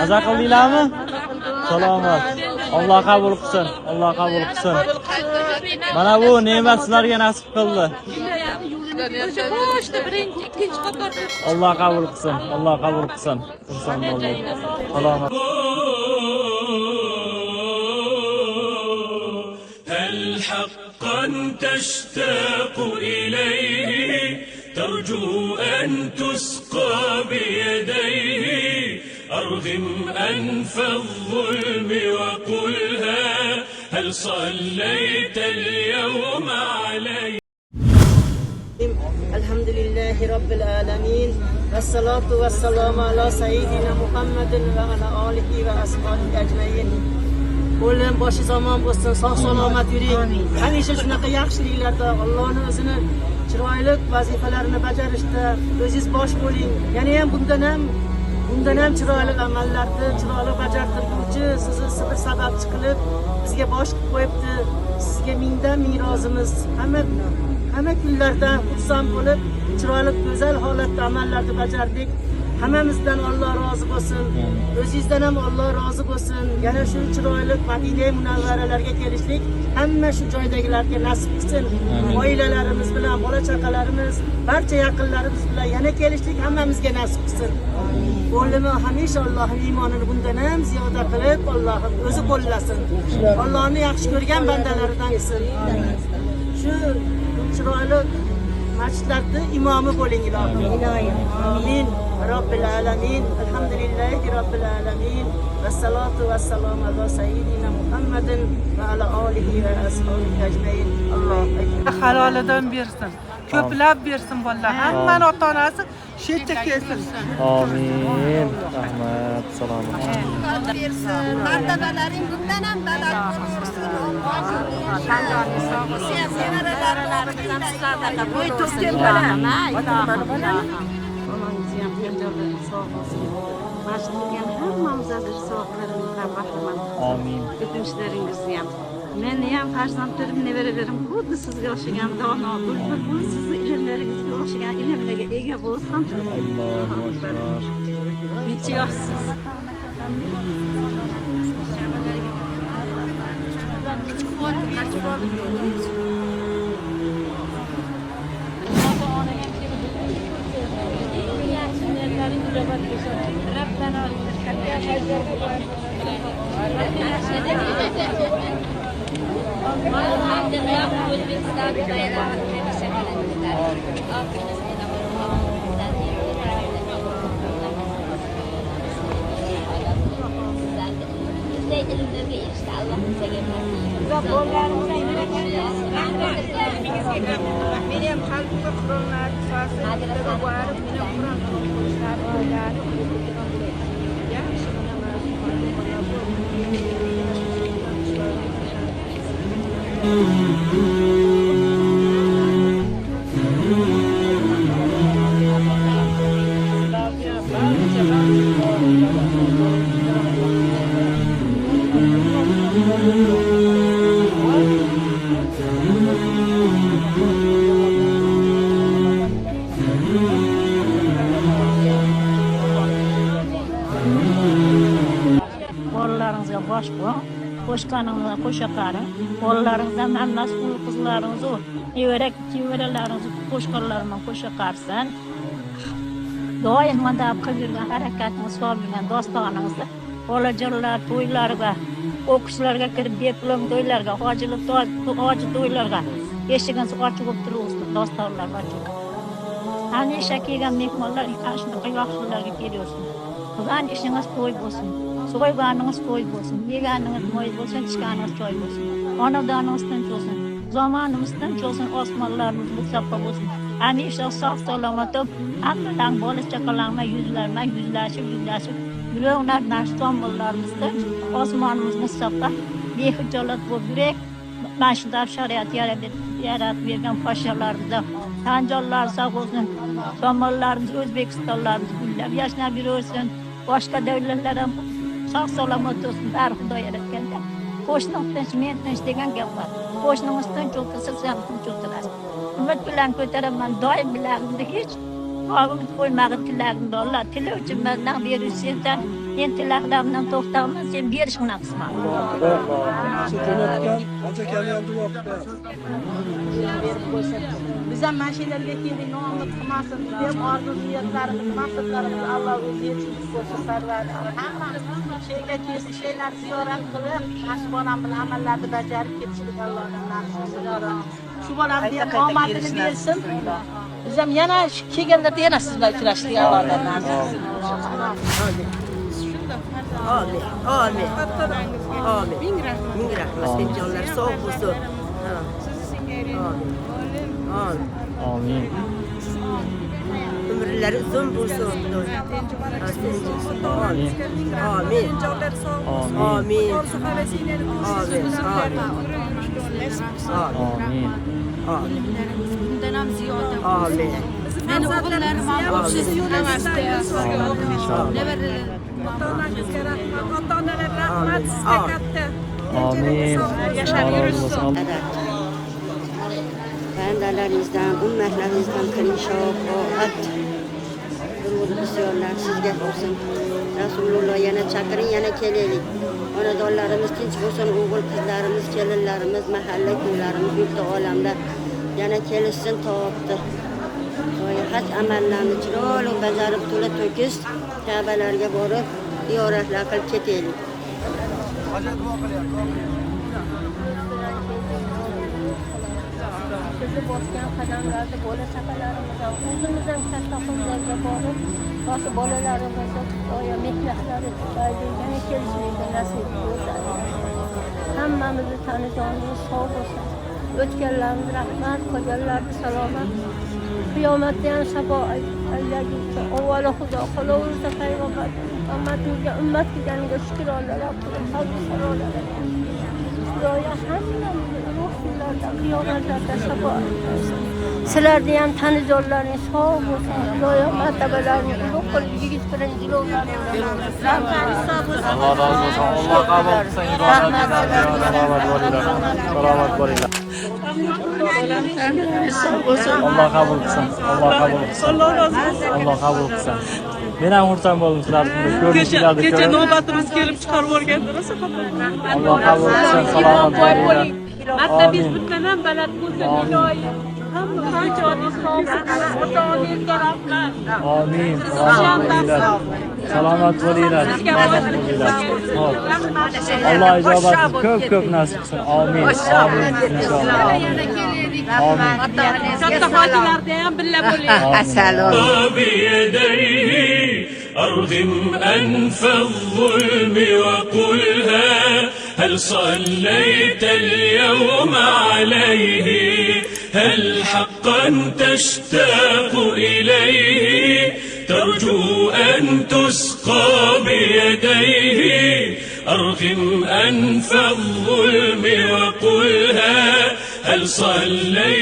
Aza qildinglarmi? Salomat. Alloh qabul qilsin. Alloh qabul qilsin. Mana bu ne'mat sizlarga nasib qildi. O'sha boshda birinchi, ikkinchi qatorda. Alloh qabul qilsin. Alloh qabul qilsin. Xursand bo'ldik. Salomat. هل حقا تشتاق إليه ترجو أن تسقى بيديه أرغم أنف الظلم وقلها هل صليت اليوم عليه الحمد لله رب العالمين والصلاة والسلام على سيدنا محمد وعلى آله وأصحابه أجمعين. Qo'lim boshi zamon bo'lsin, sog' salomat yuring. Hamisha shunaqa yaxshiliklarda Allohning o'zini chiroyli vazifalarini bajarishda o'zingiz bosh bo'ling. Yana ham bundan ham chiroyli amallarni chiroyli bajartirguvchi sizni bir sababchi qilib bizga bosh qilib qo'yibdi. Sizga mingdan ming rozimiz. Hamma kunlardan xursand bo'lib, chiroyli go'zal holatda amallarni bajardik. Hammamizdan Alloh rozi bo'lsin. O'zingizdan ham Alloh rozi bo'lsin. Yana shu chiroyli Madina Munavvaralarga kelishlik hamma shu joydagilarga nasib qilsin. Oilalarimiz bilan, bola chaqalarimiz, barcha yaqinlarimiz bilan yana kelishlik hammamizga nasib qilsin. O'limi hamisha Allohning iymonini bundan ham ziyoda qilib, Allohim o'zi qo'llasin. Allohni yaxshi ko'rgan bandalaridan qilsin. Shu chiroyli masjidlarda imomi bo'ling ilohim. Amin. Robbil alamin. Alhamdulillahi robbil alamin. Vassalatu vassalamu ala sayyidina Muhammadin va ala alihi va ashabihi ajmain. Allohu akbar. Halolidan bersin. Ko'plab bersin bolalar. Hammani ota-onasi shu yerga kelsin. Amin. Rahmat. Salomat. Bersin. Martabalaring bundan ham baland bo'lsin. Bo'y to'kkan bola. Onangizni ham jonlari sog' bo'lsin. Masjid qilgan hammamiz ajr savoblarimizdan bahramand qilsin. Amin. O'tinishlaringizni ham. Meni ham farzandlarim, nevaralarim xuddi sizga o'xshagan dono, bulbul bo'lib, sizni ilmlaringizga o'xshagan ilmlarga ega bo'lsin. Allohu akbar. Necha yoshsiz? Meni ham qalbimga Qur'onlar solsin, ertaga borib meni Qur'on o'qishlari, to'ylari yaxshi bilaman. Bolalaringizga bosh qo'ying, qo'shqaningizga qo'sha qaring. Bolalaringizdan hammasi ul qizlaringiz, nevara chevaralaringiz qo'shqonlar bilan qo'sha qarsin. Doim mandab qilib yurgan harakatingiz, solib yurgan dostoningizni bolajonlar to'ylarga, o'qishlarga kirib diplom to'ylarga, hojilik hoji to'ylarga eshigingiz ochiq bo'lib turaversin, dostonlar ochiq. Hamisha kelgan mehmonlar ana shunaqa yaxshilarga kelaversin. Qilgan ishingiz to'y bo'lsin. So'yganingiz to'y bo'lsin, yeganingiz moy bo'lsin, ichganingiz choy bo'lsin. Xonadoningiz tinch bo'lsin, zamonimiz tinch bo'lsin, osmonlarimiz musaffo bo'lsin. Hamisha sog' salomat bo'lib, hammadan bola chaqalarni yuzlarman, yuzlashib, yuzlashib, yuraklar tomirlarimiz tinch, osmonimiz musaffo, behijolat bo'lib yurak. Mana shunday shariat yaratib bergan podshohlarimizda tanjonlar sog' bo'lsin, tomonlarimiz, O'zbekistonlarimiz gullab yashnab yuraversin. Boshqa davlatlar ham sog' salomat bo'lsin, bari Xudo yaratganda. Qo'shning tinch, men tinch degan gap bor. Qo'shningiz tinch o'tirsa, siz ham tinch o'tirasiz. Umid bilan ko'taraman, doim bilagimda hech umid qo'ymag'in tilagimda Alloh. Tilovchi mendan beruvchi sensan. Men tilaklarimdan to'xtaman, sen berishingni qismat. Biz ham mana shu yerlarga keldik, noumid qilmasin. Biz ham orzu niyatlarimiz, maqsadlarimiz Alloh o'zi yetkazib qo'ysin, sarvarimiz. Hammamiz shu yerga kelib, shu yerlarni ziyorat qilib, mana shu bolam bilan amallarni bajarib ketishlik Allohdan nasib qilsin. Shu bolamni ham omadini bersin. Biz ham yana kelganlarda yana siz bilan uchrashdik, Allohdan nasib qilsin. Amin. Amin. Amin. Ming rahmat. Ming rahmat. Jonlar sog' bo'lsin. Amin. Amin. Amin. Umrlari uzun bo'lsin. Amin. Amin. Amin. Amin. Amin. Amin. Amin. Bundan ham ziyoda. Amin. Meni o'g'illarim ham sizni yo'lingizda. Inshaalloh. Ota-onangizga rahmat, ota-onalar rahmat sizga katta. Amin. Yashab yurishsin. Bandalaringizdan, ummatlaringizdan qiling shafoat. Durud bisyorlar sizga bo'lsin. Rasululloh yana chaqiring, yana kelaylik. Xonadonlarimiz tinch bo'lsin, o'g'il qizlarimiz, kelinlarimiz, mahalla kuylarimiz, yurtda olamda yana kelishsin tavobdir. Haj amallarini chiroyli bajarib, to'la to'kis Ka'balarga borib ziyoratlar qilib ketaylik. Sizni bosgan qadamlarda bola chaqalarimiz ham, o'zimiz ham katta qumlarga borib, boshqa bolalarimizni Xudoyo mehnatlari tufayli yana kelishlikni nasib qilsin. Hammamizni tani jonimiz sog' bo'lsin. O'tganlarimiz rahmat, qolganlarni salomat. Qiyomatda ham shafoat aylaguncha avvalo Xudo qo'lovuzda payg'ambar ummatimizga ummat deganiga shukronalar qilib, hamd sanolar. Xudoyo hammamizni ulug' kunlarda, qiyomatlarda shafoat qilsin. Sizlarni ham tani jonlaring sog' bo'lsin. Xudoyo martabalarini ulug' qilib, yigit birinchi Alloh rozi bo'lsin. Alloh qabul qilsin ibodatlarni. Salomat bo'linglar. Salomat bo'linglar. Alloh qabul qilsin. Alloh qabul qilsin. Alloh rozi bo'lsin. Alloh qabul qilsin. Men ham xursand bo'ldim sizlarni ko'rishinglarni Kecha ko'rib. navbatimiz kelib chiqarib yuborganda rosa xafa. Alloh qabul qilsin. Salomat bo'linglar. Martabangiz Amin. bundan ham baland bo'lsin, Amin. iloyim. Hamma joningiz sog' bo'lsin. Ota-onangizga rahmat. Amin. Salomat bo'linglar. Salomat bo'linglar. Salomat bo'linglar. Xo'p. Alloh ijobatini ko'p-ko'p nasib qilsin. Amin. Amin. Inshaalloh. Amin. Amin. Katta hojilarda ham birga bo'ling. Amin. بيديه أرغم أنف الظلم وقلها هل صليت اليوم عليه هل حقا تشتاق إليه ترجو أن تسقى بيديه أرغم أنف الظلم وقلها هل صليت